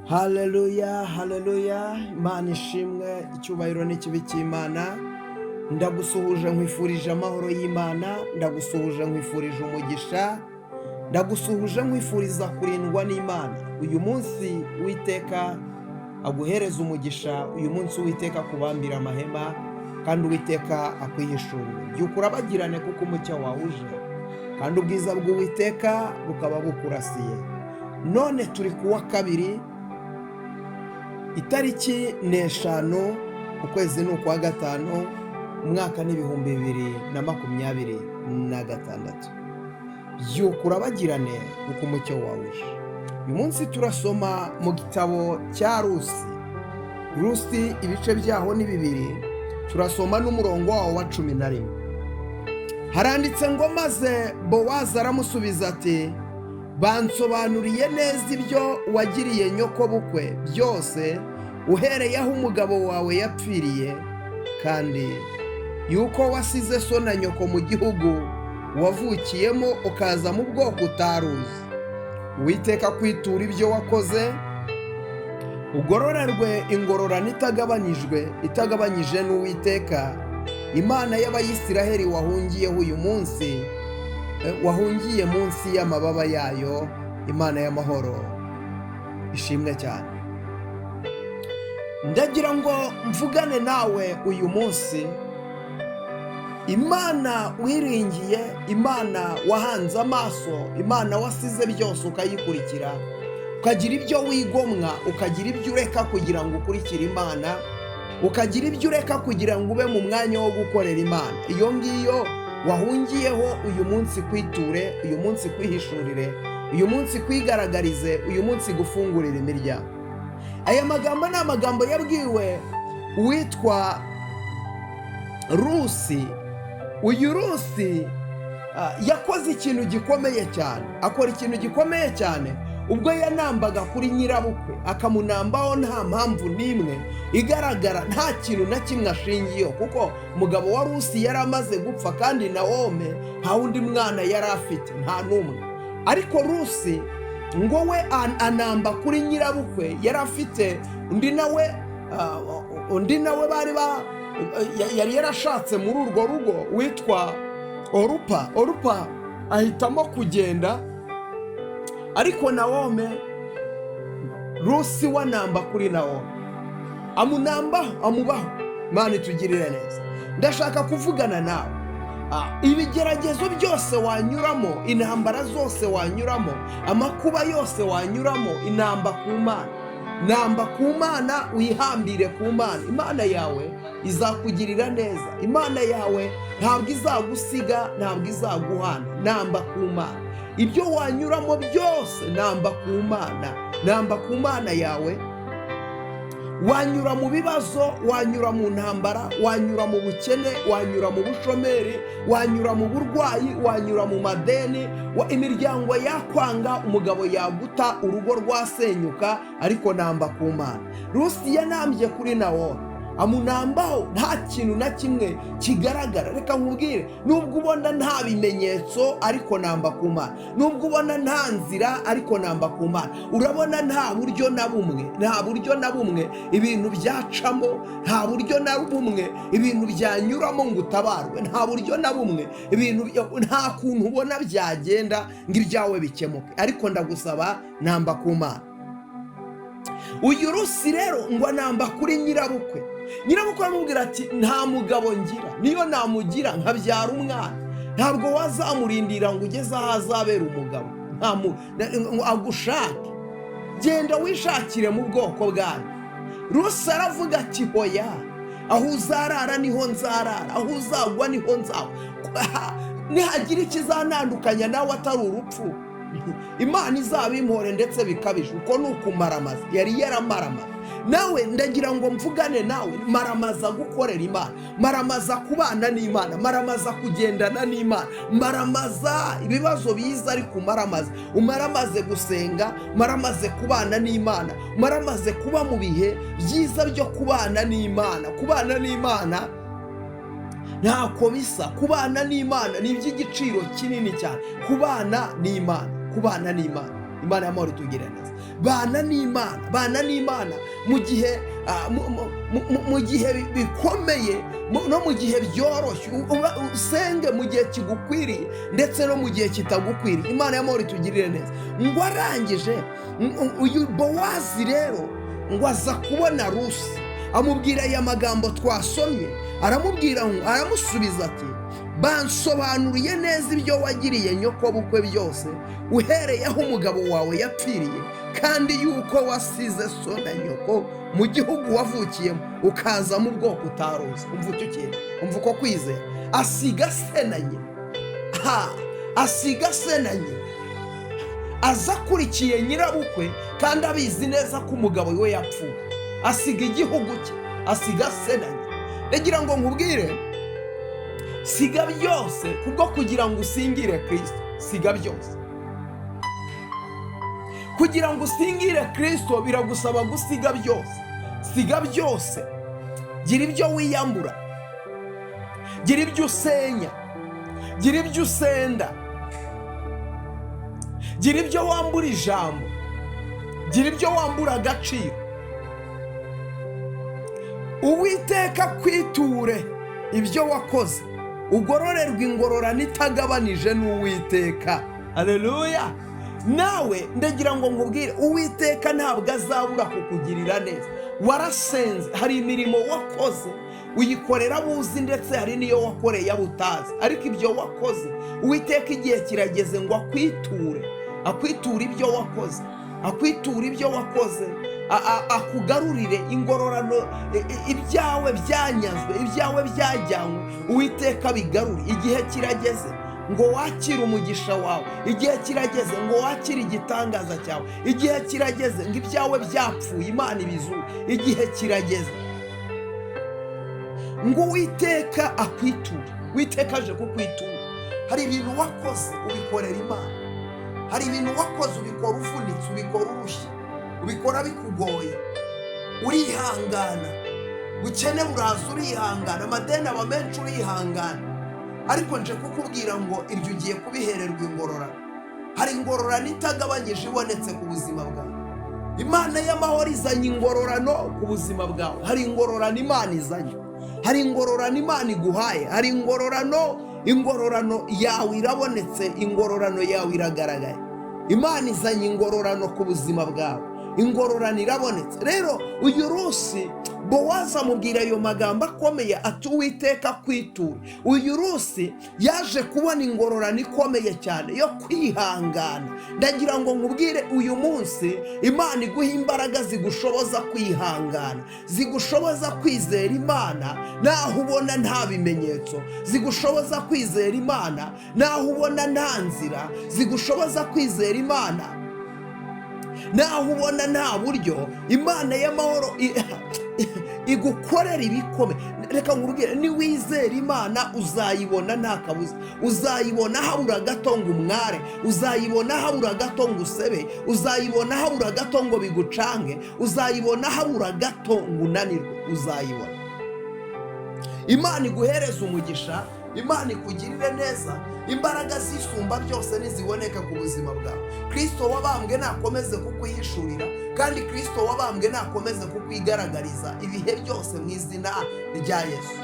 Haleluya, haleluya! Imana ishimwe, icyubahiro n'ikibi cy'Imana. Ndagusuhuje, nkwifurije amahoro y'Imana. Ndagusuhuje, nkwifurije umugisha. Ndagusuhuje, nkwifuriza kurindwa n'Imana. Uyu munsi Uwiteka aguhereza umugisha. Uyu munsi Uwiteka akubambira amahema, kandi Uwiteka akwihishurire. Byuka urabagirane, kuko umucyo wawe uje, kandi ubwiza bw'Uwiteka bukaba bukurasiye. None turi ku wa kabiri, itariki ni 5, ukwezi ni ukwa gatanu, umwaka ni 2026. Byuka urabagirane, kuko umucyo wawe uje. Uyu munsi turasoma mu gitabo cya Rusi. Rusi, ibice byaho ni bibiri. Turasoma n'umurongo wawo wa 11. Haranditse ngo: "Maze Bowazi aramusubiza ati: 'Bansobanuriye neza ibyo wagiriye nyoko bukwe byose, uhereye aho umugabo wawe yapfiriye, kandi yuko wasize so na nyoko mu gihugu wavukiyemo, ukaza mu bwoko utaruzi. Uwiteka kwitura ibyo wakoze, ugororerwe ingororano itagabanyijwe, itagabanyije n'Uwiteka Imana y'Abayisiraheli wahungiyeho uyu munsi, wahungiye munsi y'amababa yayo.'" Imana y'amahoro ishimwe cyane. Ndagira ngo mvugane nawe uyu munsi. Imana wiringiye, Imana wahanze amaso, Imana wasize byose ukayikurikira, ukagira ibyo wigomwa, ukagira ibyo ureka kugira ngo ukurikire Imana, ukagira ibyo ureka kugira ngo ube mu mwanya wo gukorera Imana, iyo ngiyo wahungiyeho uyu munsi kwiture, uyu munsi kwihishurire, uyu munsi kwigaragarize, uyu munsi gufungurira imiryango. Aya magambo ni amagambo yabwiwe uwitwa Rusi. Uyu Rusi yakoze ikintu gikomeye cyane, akora ikintu gikomeye cyane ubwo yanambaga kuri nyirabukwe, akamunambaho nta mpamvu n'imwe igaragara, nta kintu na kimwe ashingiyeho, kuko umugabo wa Rusi yari amaze gupfa, kandi Nawome nta wundi mwana yari afite, nta n'umwe. Ariko Rusi ngo we anamba kuri nyirabukwe. Yari afite undi nawe, undi nawe bari ba yari yarashatse muri urwo rugo, witwa Orupa. Orupa ahitamo kugenda, ariko Nawome, Rusi wanamba kuri Nawome, amunambaho, amubaho. Imana itugirire neza. Ndashaka kuvugana nawe. Ibigeragezo byose wanyuramo, intambara zose wanyuramo, amakuba yose wanyuramo, inamba ku Mana, namba ku Mana, wihambire ku Mana. Imana yawe izakugirira neza. Imana yawe ntabwo izagusiga, ntabwo izaguhana. Namba ku Mana. Ibyo wanyuramo byose, namba ku Mana, namba ku Mana yawe. Wanyura mu bibazo, wanyura mu ntambara, wanyura mu bukene, wanyura mu bushomeri, wanyura mu burwayi, wanyura mu madeni, imiryango yakwanga, umugabo yaguta, urugo rwasenyuka, ariko namba ku Mana. Rusi yanambye kuri Nawomi, amunambaho nta kintu na kimwe kigaragara. Reka nkubwire, nubwo ubona nta bimenyetso, ariko namba ku Mana. Nubwo ubona nta nzira, ariko namba ku Mana. Urabona nta buryo na bumwe, nta buryo na bumwe ibintu byacamo, nta buryo na bumwe ibintu byanyuramo ngo utabarwe, nta buryo na bumwe ibintu nta kuntu ubona byagenda ngo ibyawe bikemuke, ariko ndagusaba, namba ku Mana. Uyu Rusi rero ngo anamba kuri nyirabukwe. Nyirabukwe aramubwira ati: "Nta mugabo ngira, niyo namugira nkabyara umwana, ntabwo wazamurindira ngo ugeze aho azabera umugabo ngo agushake. Genda wishakire mu bwoko bwanyu." Rusi aravuga ati: "Hoya, aho uzarara niho nzarara, aho uzagwa niho nzagwa. Nihagira ikizantandukanya nawe atari urupfu, Imana izabimpore ndetse bikabije." Uko ni ukumaramaza, yari yaramaramaza. Nawe ndagira ngo mvugane nawe: maramaza gukorera Imana, maramaza kubana n'Imana, maramaza kugendana n'Imana, maramaza ibibazo biza, ariko umaramaze, umaramaze gusenga, maramaze kubana n'Imana, maramaze kuba mu bihe byiza byo kubana n'Imana. Kubana n'Imana ntako bisa. Kubana n'Imana ni iby'igiciro kinini cyane. Kubana n'Imana, kubana n'Imana. Imana y'amahoro itugirira neza. Bana n'Imana, bana n'Imana mu gihe mu gihe bikomeye no mu gihe byoroshye. Usenge mu gihe kigukwiriye ndetse no mu gihe kitagukwiriye. Imana y'amahoro itugirire neza. Ngo arangije uyu Bowazi rero ngo aza kubona Rusi, amubwira aya magambo twasomye, aramubwira, aramusubiza ati: "Bansobanuriye neza ibyo wagiriye nyokobukwe byose, uhereye aho umugabo wawe yapfiriye, kandi yuko wasize so na nyoko mu gihugu wavukiyemo, ukaza mu bwoko utaruzi." Umva icyo kintu, umva uko kwizera. Asiga se na nyina, ha, asiga se na nyina, aza akurikiye nyirabukwe kandi abizi neza ko umugabo we yapfuye. Asiga igihugu cye, asiga se na nyina. Ndagira ngo nkubwire: siga byose kubwo kugira ngo usingire Kirisito. Siga byose kugira ngo usingire Kirisito, biragusaba gusiga byose. Siga byose, gira ibyo wiyambura, gira ibyo usenya, gira ibyo usenda, gira ibyo wambura ijambo, gira ibyo wambura agaciro. Uwiteka kwiture ibyo wakoze, ugororerwa ingororano itagabanije n'Uwiteka. Haleluya! Nawe ndagira ngo nkubwire: Uwiteka ntabwo azabura kukugirira neza. Warasenze, hari imirimo wakoze uyikorera abo uzi, ndetse hari n'iyo wakoreye abo utazi, ariko ibyo wakoze, Uwiteka igihe kirageze ngo akwiture, akwiture ibyo wakoze, akwiture ibyo wakoze, akugarurire ingororano. Ibyawe byanyazwe, ibyawe byajyanywe, Uwiteka bigarure. Igihe kirageze ngo wakire umugisha wawe, igihe kirageze ngo wakire igitangaza cyawe, igihe kirageze ngo ibyawe byapfuye Imana ibizure. Igihe kirageze ngo Uwiteka akwiture. Uwiteka aje kukwitura. Hari ibintu wakoze ubikorera Imana, hari ibintu wakoze ubikora uvunitse, ubikora urushye, ubikora bikugoye, urihangana, bukene buraza urihangana, amadeni aba menshi urihangana. Ariko nje kukubwira ngo ibyo ugiye kubihererwa ingororano. Hari ingororano itagabanyije ibonetse ku buzima bwawe. Imana y'amahoro izanye ingororano ku buzima bwawe. Hari ingororano Imana izanye, hari ingororano Imana iguhaye, hari ingororano. Ingororano yawe irabonetse, ingororano yawe iragaragaye. Imana izanye ingororano ku buzima bwawe, ingororano irabonetse. Rero uyu Rusi, Bowazi amubwira ayo magambo akomeye ati: "Uwiteka kwitura." Uyu Rusi yaje kubona ingororano ikomeye cyane yo kwihangana. Ndagira ngo nkubwire uyu munsi: Imana iguha imbaraga zigushoboza kwihangana, zigushoboza kwizera Imana naho ubona nta bimenyetso, zigushoboza kwizera Imana naho ubona nta nzira, zigushoboza kwizera Imana naho ubona nta buryo. Imana y'amahoro igukorera ibikomeye. Reka nkubwire: niwizera Imana uzayibona nta kabuza. Uzayibona habura gato ngo umware, uzayibona habura gato ngo usebe, uzayibona habura gato ngo bigucange, uzayibona habura gato ngo unanirwe, uzayibona. Imana iguhereze umugisha, Imana ikugirire neza. Imbaraga zisumba byose niziboneka ku buzima bwawe. Kirisito wabambwe nakomeze kukwihishurira, kandi Kirisito wabambwe nakomeze kukwigaragariza ibihe byose, mu izina rya Yesu.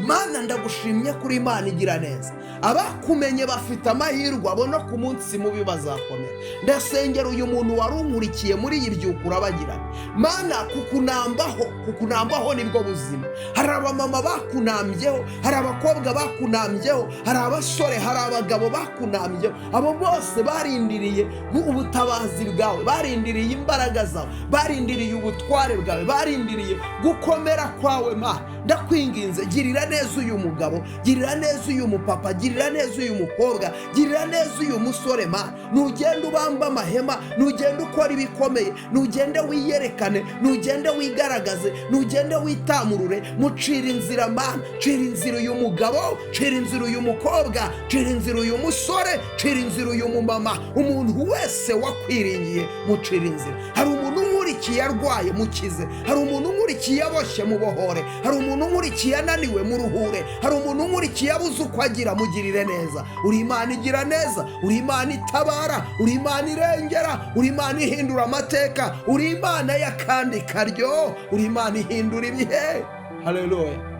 Mana, ndagushimye kuri Imana igira neza. Abakumenye bafite amahirwe, abo no ku munsi mubi bazakomera. Ndasengera uyu muntu wari unkurikiye muri iyi byuka urabagirana. Mana, kukunambaho, kukunambaho nibwo buzima. Hari abamama bakunambyeho, hari abakobwa bakunambyeho, hari abasore, hari abagabo bakunambyeho. Abo bose barindiriye ubutabazi bwawe, barindiriye imbaraga zawe, barindiriye ubutware bwawe, barindiriye gukomera kwawe. Mana, ndakwinginze, girira neza uyu mugabo, girira neza uyu mupapa, girira neza uyu mukobwa, girira neza uyu musore. Mana, nugenda ubamba amahema, nugenda ukora ibikomeye, nugende wiyerekane, nugende wigaragaze, nugende witamurure, mucira inzira. Mana, cira inzira uyu mugabo, cira inzira uyu mukobwa, cira inzira uyu musore, cira inzira uyu mumama. Umuntu wese wakwiringiye, mucira inzira. Hari umuntu unkurikiye. unkurikiye arwaye, mukize. Hari umuntu unkurikiye aboshye, mubohore. Hari umuntu unkurikiye ananiwe, muruhure. Hari umuntu unkurikiye abuze uko agira, mugirire neza. Uri Imana igira neza, uri Imana itabara, uri Imana irengera, uri Imana ihindura amateka, uri Imana y'akandi karyo, uri Imana ihindura ibihe. Haleluya!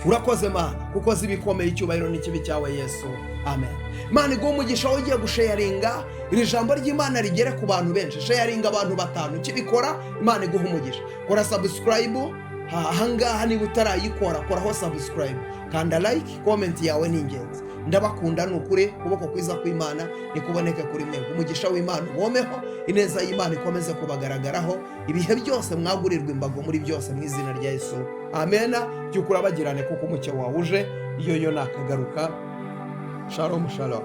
Urakoze Mana, kuko uzi ibikomeye. Icyubahiro n'ikibe cyawe Yesu, amen. Imana iguhe umugisha. Wowe ugiye gusharinga iri jambo ry'Imana rigere ku bantu benshi, sharinga abantu batanu. Ukibikora, Imana iguhe umugisha. Kora subscribe ahangaha niba utarayikora, koraho subscribe, kanda like, comment yawe ni ingenzi. Ndabakunda ni ukuri. Ukuboko kwiza kw'Imana nikuboneke kuri mwebwe. Umugisha w'Imana ubomeho, ineza y'Imana ikomeze kubagaragaraho ibihe byose, mwagurirwa imbago muri byose mu izina rya Yesu, amena. By'ukuri abagirane, kuko umucyo wawuje. Iyo yo nakagaruka. Shalom, shalom.